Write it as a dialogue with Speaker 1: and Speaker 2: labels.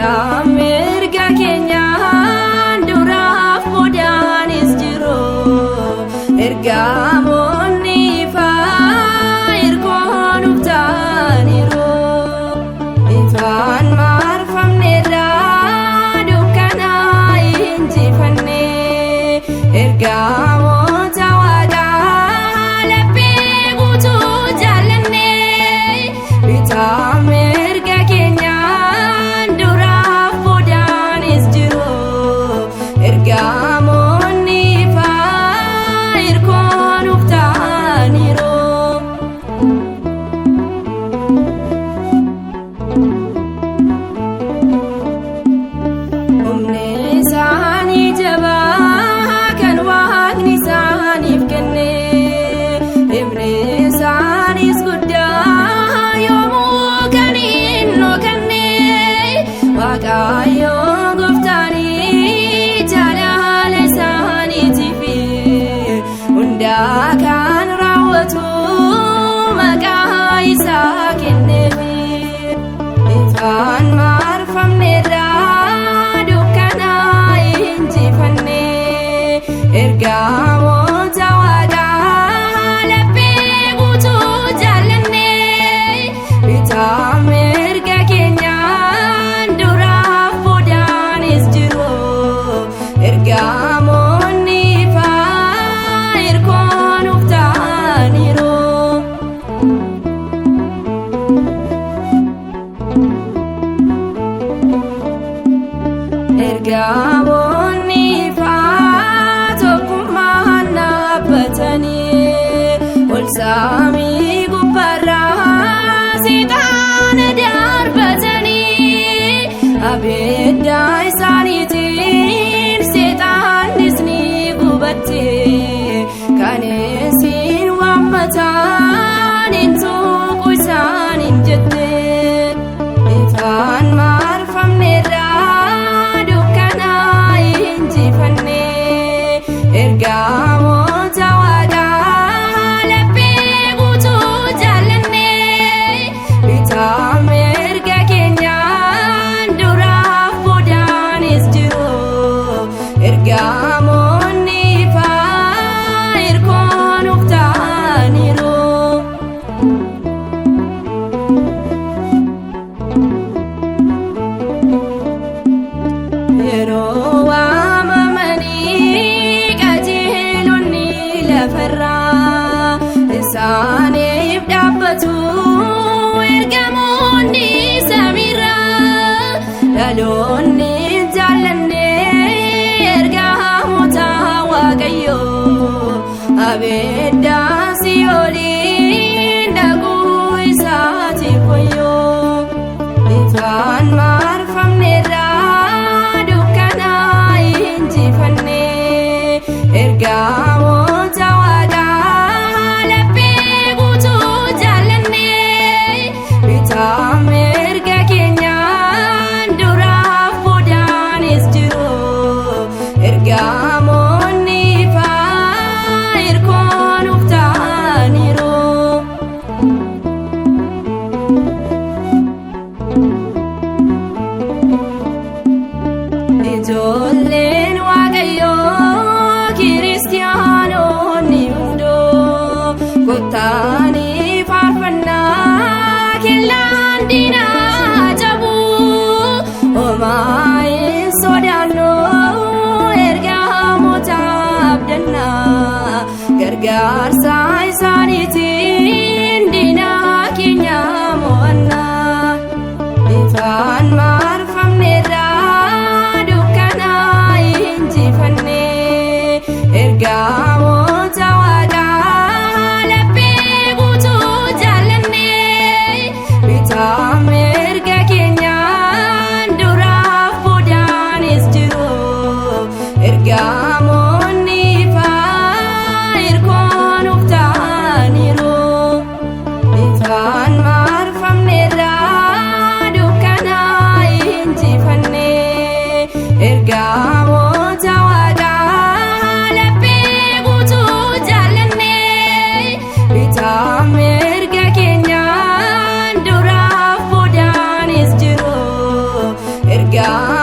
Speaker 1: Bitaa mirga keenyaan duraaf boodaanis jiru. Ergamoonni ifaa hirkoo nuuf ta'aniiru. Ifaan marfamneerra, dukkana injifanne. Ergamoota Waaqaa laphee guutuu jaallanne. Bitaa mirga keenyaan duraaf boodaanis jiru. Ergamoonni ifaa hirkoo nuuf ta'aniiru. Humni isaanii jabaa kan Waaqni isaaniif kenne. Himni isaanis guddaa, yoomuu kan hin dhokanne. Waaqayyo gooftaanii jaalala isaaniitiif hundaa kan raawwatu maqaa isaa kenneefi. Ifaan marfamneerra, dukkana injifanne. Ergamoota Waaqaa laphee guutuu jaallanne. Bitaa mirga keenyaan duraaf boodaanis jiru. Ergamoonni ifaa hirkoo nuuf ta'aniiru. Ergamoonni ifaa tokkummaan dhaabbatanii ol samii gubbaarraa seexaana darbatanii, abidda isaaniitiin seexaannis ni gubatte. Kan isin waammatan hin tuqu isaaniin jette. Ifaan marfamneerra, dukkana injifanne. Ergamoota Waaqaa laphee guutuu jaallanne. Bitaa mirga keenyaan duraaf boodaanis jiru. Ergamoonni ifaa hirkoo nuuf ta'aniiru. Yeroo waamamanii qajeelonni lafarraa, isaaniif dhaabbatu ergamoonni samiirraa. Dhaloonni jaallanne ergamoota Waaqayyoo, abidda si'ooliin dhaquu isaatiif wayyoo. Ifaan marfamneerra, dukkana injifanne. Ergamoota Waaqaa laphee guutuu jaallanne. Bitaa mirga keenyaan duraaf boodaanis jiru. Ergamoonni ifaa hirkoo nuuf ta'aniiru. Ijoolleen Waaqayyoo kiristiyaanonni hunduu, kottaanii faarfannaa, kellaan diinaa cabu. Homaa hin sodaannu, ergamoota abdannaa. Gargaarsa isaaniitiin diinaa keenya mo'annaa. Ifaan marfamneerra, dukkana injifanne. Ergamoota Waaqaa laphee guutuu jaallanne. Bitaa mirga keenyaan duraaf boodaanis jiru. Ergamoonni ifaa hirkoo nuuf ta'aniiru. Ifaan marfamneerra, dukkana injifanne. Ergamoota Waaqaa laphee Dhiigaan.